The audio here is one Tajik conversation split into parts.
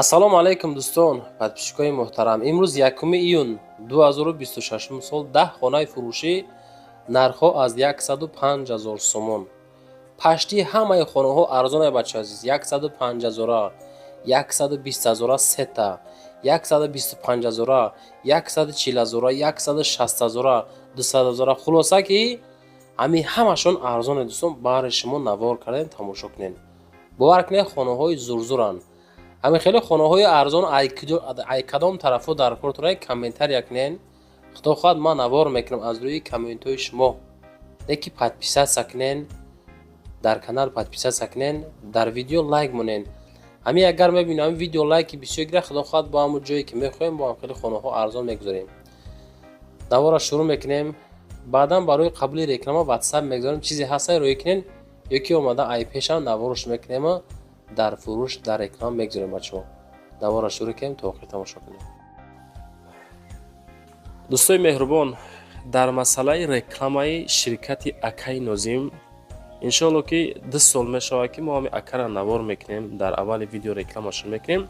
Ассалому алайкум, дӯстон, подписчикои муҳтарам. Имрӯз 1 июн 2026 сол, 10 хонаи фурӯшӣ, нархҳо аз 105 ҳазор сомон. Пашти ҳамаи хонаҳо арзонай, бача азиз: 105 ҳазора, 120 ҳазора сета, 125 ҳазора, 140 ҳазора, 160 ҳазора, 200 ҳазора. Хулоса ки ҳамин ҳамашон арзоне, дӯстон. Баҳри шумо навор кардем, тамошо кунед. Бовар кунед, хонаҳои зурзуранд. Ҳамин хеле хонаҳои арзон ай кадом тарафҳо дар кортона, комментария кунед. Худо хоҳад, ман навор мекунам аз рӯи комментҳои шумо. Леки подписаться кунед дар канал, подписаться кунед, дар видео лайк монед. Ҳамин агар мебинем, ҳамин видео лайки бисёр гирад, худо хоҳад, бо ҳамон ҷое ки мехоҳем, бо ҳам хеле хонаҳо арзон мегузорем. Навора шурӯъ мекунем. Баъдан барои қабули реклама ватсап мегузорем. Чизе ҳаста, рӯй кунед ё ки омада ай пешам наворош мекунем, дар фурӯш, дар реклама мегузорем. Бачаҳо, навора шурӯъ кунем, то охир тамошо кунем. Дӯстои меҳрубон, дар масъалаи рекламаи ширкати акаи Нозим, иншоалло ки 2 сол мешавад, ки мо ҳами акара навор мекунем, дар аввали видео рекламашон мекунем.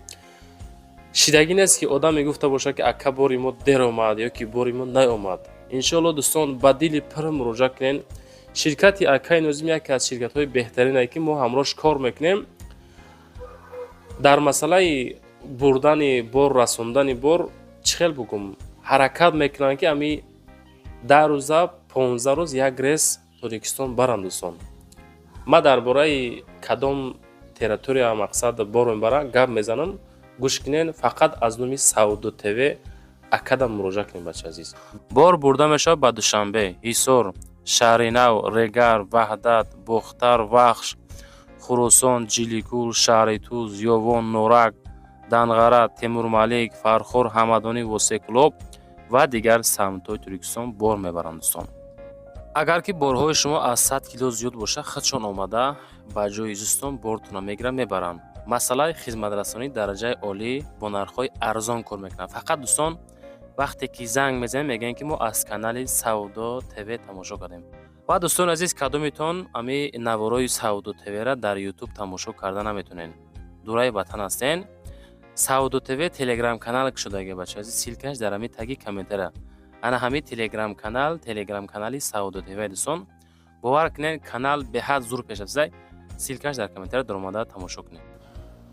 Шидагӣ нест, ки одам мегуфта бошад, ки ака, бори мо дер омад ё ки бори мо наомад. Иншоалло, дӯстон, ба дили пур муроҷиат кунед. Ширкати акаи Нозим яке аз ширкатҳои беҳтарине, ки мо ҳамроҳш кор мекунем. Дар масъалаи бурдани бор, расондани бор, чӣ хел бугум, ҳаракат мекунанд, ки ҳами 10 рӯза, 15 рӯз як рейс Тоҷикистон баранд. Дӯстон, ман дар бораи кадом территория, мақсад, бор мебарам, гап мезанам, гӯш кунед. Фақат аз номи Савдо ТВ акадам муроҷиат кунед, бача азиз. Бор бурда мешавад ба Душанбе, Ҳисор, Шаҳринав, Регар, Ваҳдат, Бохтар, Вахш, Хуросон, Ҷиликул, шаҳри Туз, Ёвон, Норак, Данғара, Темурмалик, Фархор, Ҳамадонӣ, Восеъкӯлоб ва дигар самтҳои Тоҷикистон бор мебаранд. Дӯстон, агар ки борҳои шумо аз 100 кило зиёд бошад, худшон омада ба ҷои зистон бортонро мегиранд, мебаранд. Масъалаи хизматрасонии дараҷаи олӣ, бо нархҳои арзон кор мекунанд. Фақат, дӯстон, вақте ки занг мезанем, мегӯем, ки мо аз канали Савдо ТВ тамошо кардем. Ва, дӯстони азиз, кадомитон ами наворои Савдо ТВра дар Ютуб тамошо карда наметонед, дураи ватан ҳастен, Савдо ТВ телеграм канал кушодаги, бача азиз. Ссылкаш дар ҳами таги комментария. Ана ҳами телеграм канал, телеграм канали Савдо ТВ. Дӯстон, бовар кунед, канал беҳад зур пешрафтаи. Ссылкаш дар комментария, даромада тамошо кунед.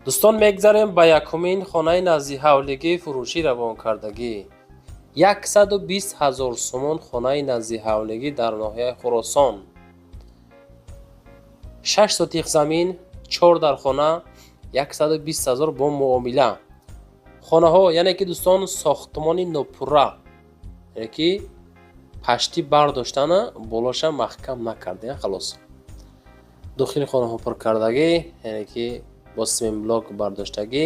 Дӯстон, мегзарем ба якумин хонаи назди ҳавлигии фурӯшӣ равонкардагӣ. 120 ҳазор сомон, хонаи назди ҳавлигӣ дар ноҳияи Хуросон, 6 сотих замин, чор дар хона, 120 ҳазор бо муомила. Хонаҳо, яъне ки, дӯстон, сохтмони нопурра, яъне ки пашти бардоштана, болоша маҳкам накарда, халос. Дохили хонаҳо пуркардагӣ, яъне ки бо цементблок бардоштагӣ,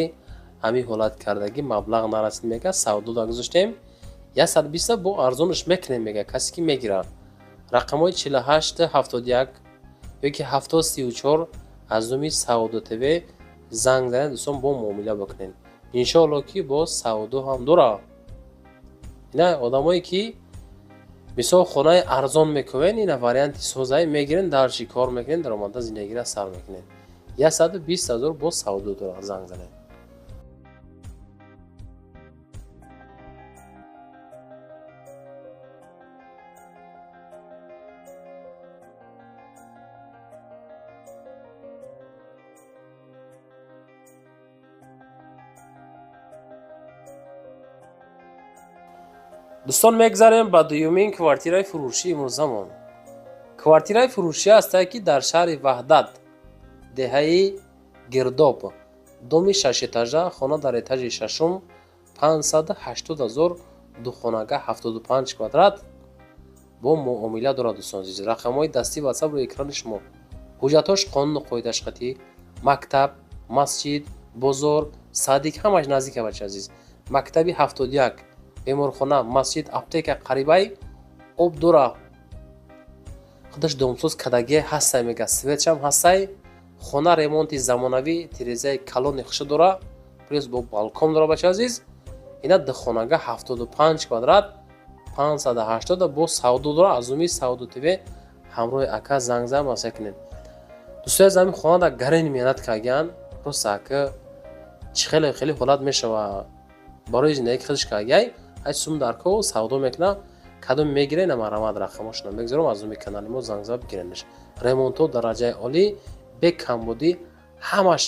ҳамин ҳолат кардагӣ. Маблағ нарасид, мега, савдода гузоштем. 120 бо арзонаш мекунем, мега, касе ки мегирад. Рақамҳои 48 71 ёки 70 34 аз номи Савдо ТВ занг занед, дӯстон, бо муомила бикунед. Иншоалло ки боз савдо ҳам дора. Ина одамое ки мисол хонаи арзон мекунед, ина варианти созаи мегирен, дар чӣ кор мекунед, даромада зиндагиро сар мекунед. 120 ҳазор боз савдо дорад, занг занед. Дӯстон, мегзарем ба дуюмин квартираи фурӯшии имрӯзамон. Квартираи фурӯшӣ ҳастае, ки дар шаҳри Ваҳдат, деҳаи Гирдоб, доми шашэтажа, хона дар этажи шашум, 580 ҳазор, духонага, 75 квадрат, бо муомила дорад. Дӯстон азиз, рақамҳои дастии ватсап рӯи экрани шумо. Ҳуҷҷатҳош қонуну қоидааш қатъӣ. Мактаб, масҷид, бозор, садик ҳамаш наздика, бача азиз. Мактаби 71, беморхона, масҷид, аптека қарибай, об дора. Худаш домсоз кадагие ҳастай, мега, светшам ҳастай. Хона ремонти замонавӣ, тирезаи калони хуша дора, плюс бо балкон дора, бача азиз. Ина духонага, 75 квадрат, 580, бо савдо дора. Аз номи Савдо ТВ ҳамроҳи ака занг зад, масъала кунед. Дӯстои аз, ҳамин хона дар гарени меҳнат кардагиян. Просто ака Чӣ хеле хеле ҳолат мешава, барои зиндагии худаш кагай ҳай сум дар ко савдо мекуна. Кадом мегире, на марамад, рақамошона мегузорам, аз номи канали мо занг зада бигиренаш. Ремонтҳо дараҷаи олӣ, бе камбудӣ ҳамаш,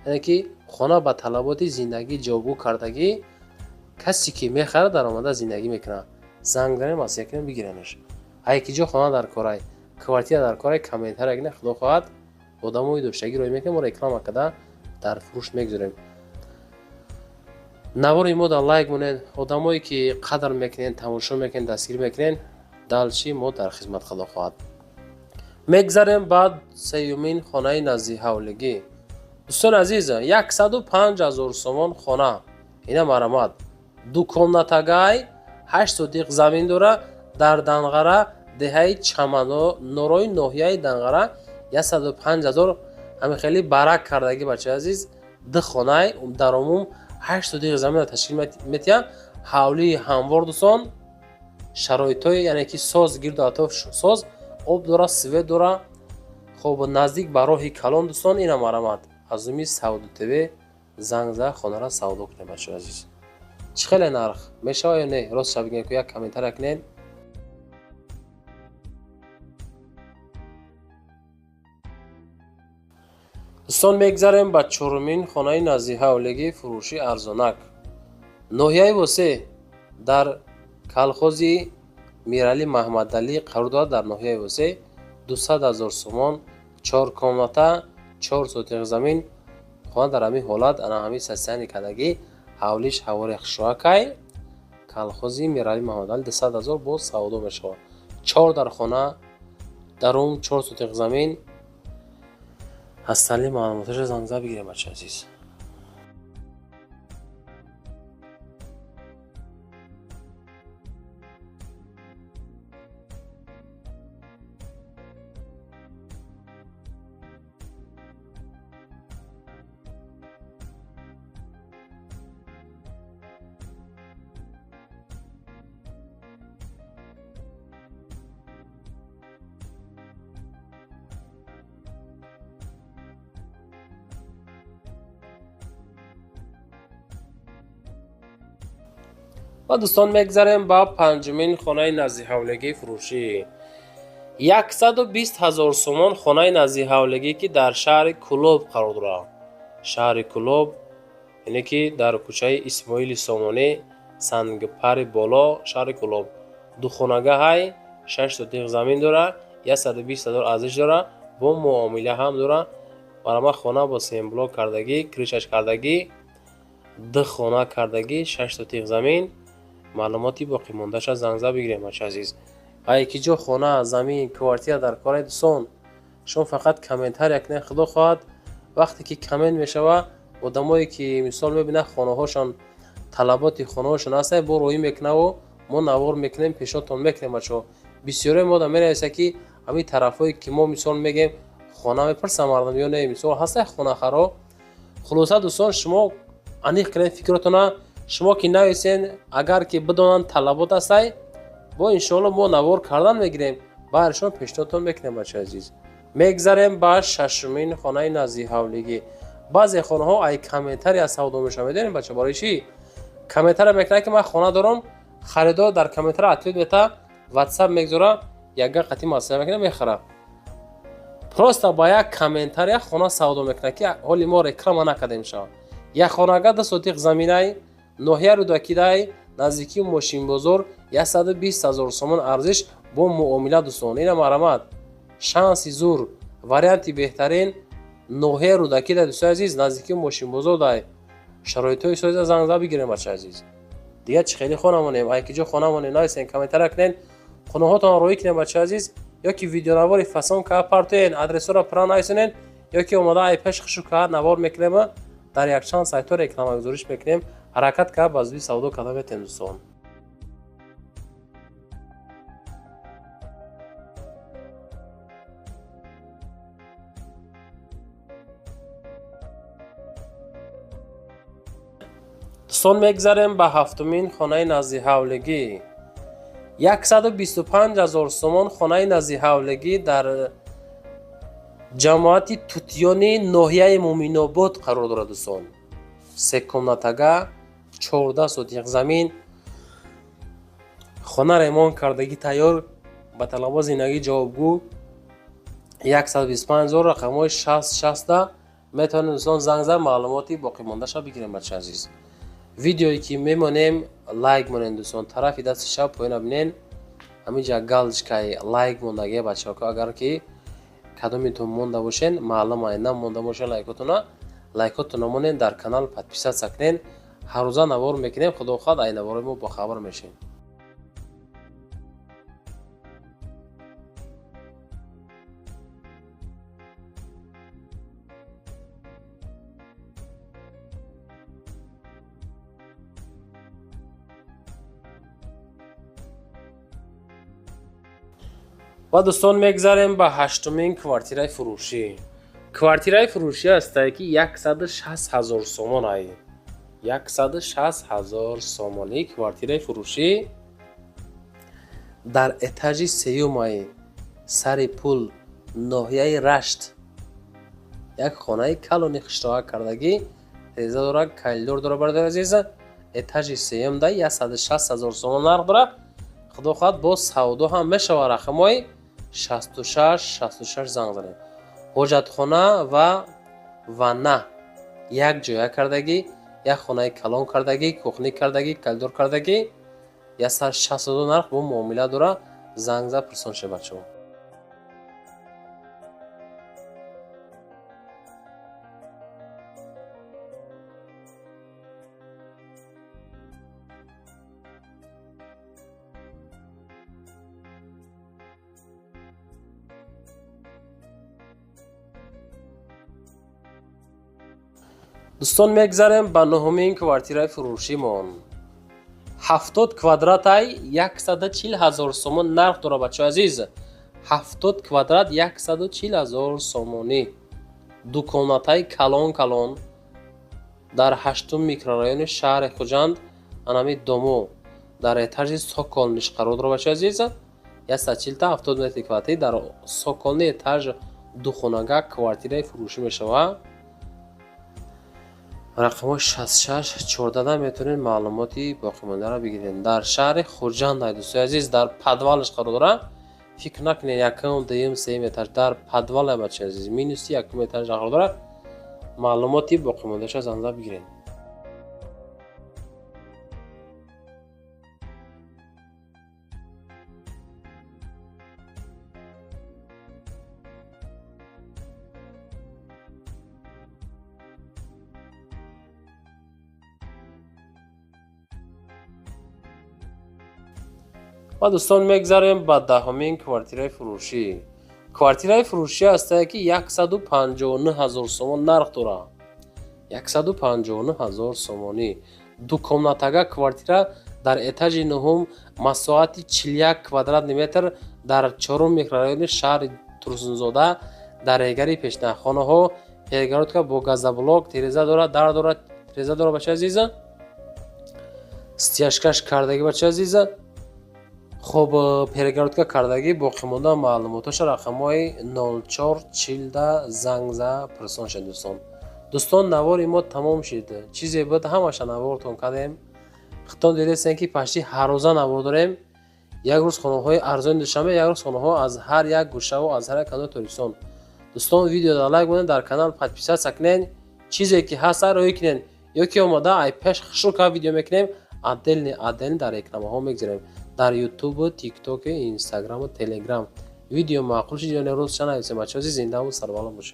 яъне ки хона ба талаботи зиндагӣ ҷавобгӯ кардагӣ. Касе ки мехарад, даромада зиндагӣ мекунад. Занг занем, маслиҳат кунем, бигиренаш. Ай ки ҷо хона дар корай, квартира дар корай, комментария кунед. Худо хоҳад, одамои доштагӣ роҳӣ мекунем, мо реклама карда дар фурӯш мегузорем. Навори мо дар лайк монед. Одамое ки қадр мекунед, тамошо мекунед, дастгирӣ мекунед, дальше мо дар хизмат, худо хоҳад. Мегзарем ба сеюмин хонаи наздиҳавлигӣ. Дӯстони азиз, 105 000 сомон хона. Ина марамад, ду комнатагай, 8 сотиқ замин дора, дар Данғара, деҳаи Чаманорои, ноҳияи Данғара, 105 000. Ҳамин хеле барак кардагӣ, бачаи азиз. Ду хонай, дар умум 8 сотиқ заминро ташкил метиҳад. Ҳавлии ҳамвор, дӯстон, шароитҳои яъне ки соз, гирду атроф соз, об дора, свет дора. Хоб, наздик ба роҳи калон, дӯстон. Ина марамад, аз номи Савдо ТВ занг зада, хонара савдо кунед, бачаи азиз. Чӣ хеле нарх мешавад ё не, ростша бигӯем ку, як комментария кунед. Дӯстон, мегзарем ба чорумин хонаи наздиҳавлигии фурӯши арзонак. Ноҳияи Восе, дар колхози Миралӣ Маҳмадалӣ қарор дорад. Дар ноҳияи Восе, 200 000 сомон, чор комната, 4 сотиқ замин. Хона дар ҳамин ҳолат, ана ҳамин состояние кардагӣ, ҳавлиш ҳавори хушроакай. Колхози Миралӣ Маҳмадалӣ, 200 000 боз савдо мешавад. Чор дар хона, дар ум 4 сотиқ замин. Ҳастали маълумоташа занг зада бигирем, бачаи азиз. Ва дӯстон, мегзарем ба панҷумин хонаи наздиҳавлигии фурӯшӣ. 120 000 сомон, хонаи наздиҳавлигӣ, ки дар шаҳри Кӯлоб қарор дорад. Шаҳри Кӯлоб, яъне ки дар кӯчаи Исмоили Сомонӣ, Сангпари боло, шаҳри Кӯлоб. Духонагаҳай, 6 сотиқ замин дора, 120 000 арзиш дора, бо муомила ҳам дора. Барама хона бо сенблок кардагӣ, крышаш кардагӣ, ду хона кардагӣ, 6 сотиқ замин. Маълумоти боқимондаша занг зада бигирем, бачаи азиз. Ай ки ҷо хона, замин, квартира дар кораи, дӯстон, шумо фақат комментария кунед. Худо хоҳад, вақте ки коммент мешава, одамое ки мисол мебинад, хонаҳошон, талаботи хонаҳошон ҳаста, бо роҳӣ мекунаву мо навор мекунем, пешнотон мекунем. Бачаҳо, бисёре мода менависа, ки ҳамин тарафҳое ки мо мисол мегем, хона мепурсам мардум ё не, мисол ҳаста хонахаро. Хулоса, дӯстон, шумо аниқ кунед фикротона. Шумо ки нависен, агар ки бидонанд талабот ҳастай, бо иншоалло мо навор кардан мегирем, баъд шумо пешниҳодтон мекунем, бачаи азиз. Мегзарем ба шашумин хонаи наздиҳавлигӣ. Баъзе хонаҳо ай комментария савдо мешавад, медонем, бача, барои чӣ? Комментария мекунад, ки ман хона дорам, харидор дар комментария ответ мета, ватсап мегузора, яган қатъи маслиҳат мекунад, мехарад. Просто ба як комментария хона савдо мекунад, ки ҳоли мо реклама накардем шавад. Як хонага, 2 сотиқ заминай, ноҳия Рӯдакидай, наздикии мошинбозор, 120 000 сомон арзиш, бо муомила. Дӯстон, ина марамат, шанси зур, варианти беҳтарин. Ноҳияи Рӯдакида, дӯстони азиз, наздикии мошинбозор дай, шароитҳои соза, занг зада бигирем, бачаи азиз. Дигар чӣ хеле хона монем, ай ки ҷо хона монем, нависен, комментария кунед, хонаҳотонро роҳӣ кунед, бачаи азиз, ё ки видеонавори фасон ка партоен, адресҳоро пурра нависонед, ё ки омода ай пеш хушу ка навор мекунем, дар якчанд сайтҳо рекламагузориш мекунем, ҳаракат кард, ба зудӣ савдо карда метавонем, дӯстон. Дӯстон, мегзарем ба ҳафтумин хонаи наздиҳавлигӣ. 125 000 сомон, хонаи наздиҳавлигӣ дар ҷамоати Тутиёни ноҳияи Муминобод қарор дорад, дӯстон. Се комнатага, 14 сотих замин, хона ремонт кардагӣ тайёр, ба талабот зиндагӣ ҷавобгӯ. 125 0, рақамҳои 60 60 метавонед, дӯстон, занг зад, маълумоти боқимондаша бигирем. Бача азиз, видеое ки мемонем, лайк монем, дӯстон. Тарафи дасти чап поёна бинен, ҳаминҷа галочкаи лайк мондагия, бачаҳо. Агар ки кадомитон монда бошен, маълум ай, намонда бошен лайкотона, лайкотона монен, дар канал подписаться кунен. Ҳаррӯза навор мекунем, худо хоҳад, ай наворои мо бохабар мешем. Ва, дӯстон, мегзарем ба ҳаштумин квартираи фурӯшӣ. Квартираи фурӯшӣ ҳастае, ки 160 ҳазор сомон ай. 160 ҳазор сомонӣ квартираи фурӯшӣ дар этажи сеюм ай, Сари Пул, ноҳияи Рашт. Як хонаи калони хиштоа кардагӣ, теза дора, коридор дора, бародари азиза. Этажи сеюм да 160 ҳазор сомон нарх дора. Худо хоҳад, боз савдо ҳам мешавад. Рақамҳои 66 66 занг занед. Ҳоҷатхона ва ванна як ҷоя кардагӣ, як хонаи калон кардагӣ, кухня кардагӣ, коридор кардагӣ. 162 нарх бо муомила дора. Занг зад, пурсон ше, бачаҳо. Дӯстон, мегзарем ба нуҳумин квартираи фурӯшимон. 70 квадратай, 140 ҳазор сомон нарх дора, бачаҳо азиз. 70 квадрат, 140 ҳазор сомонӣ, дуконатаи калон калон дар ҳаштум микрорайони шаҳри Хуҷанд, анами дому дар этажи цокольныйш қарор дора, бачаҳо азиз. 140-та 70 метри квадратӣ дар цокольный этаж духонага квартираи фурӯшӣ мешавад. Рақамҳои 66 14 метавонед маълумоти боқимондаро бигиред. Дар шаҳри Хуҷанд ай, дӯстои азиз, дар подвалаш қарор дорад. Фикр накунед якум, дуюм, сеюм этаж, дар подвал, бачаи азиз, минуси якум этаж қарор дорад. Маълумоти боқимондаша занг зад, бигиред. Ва, дӯстон, мегзарем ба даҳумин квартираи фурӯшӣ. Квартираи фурӯшӣ ҳастае, ки 159 ҳазор сомон нарх дорад. 159 ҳазор сомонӣ дукомнатага квартира дар этажи нуҳум, масоҳати 41 квадратный метр, дар чорум микрорайони шаҳри Турсунзода, дар регари пешна. Хонаҳо перегородка бо газоблок, тиреза дорад, дар дорад, тиреза дорад, бачаи азиза. Стяжкаш кардагӣ, бачаи азиза. Хуб, перегородка кардагӣ. Боқимонда маълумотоша рақамҳои 04 40 занг за, пурсон шед, дӯстон. Дӯстон, навори мо тамом шид. Чизе буд, ҳамаша навортон кардем. Худтон дидестем, ки почти ҳаррӯза навор дорем. Як рӯз хонаҳои арзони Душанбе, як рӯз хонаҳо аз ҳар як гӯшаву аз ҳар як канори Тоҷикистон. Дӯстон, видеода лайк монед, дар канал подписаться кунед. Чизе ки ҳаста, роӣ кунед ё ки омода ай пеш хушрӯ ка видео мекунем, отдельный отдельный дар рекламаҳо мегзарем дар Ютубу, Тиктоку, Инстаграму, Телеграм. Видео маъқул шид ё не, рӯз ча нависем. Бачаҳо, зиндаву сарбаланд бошед.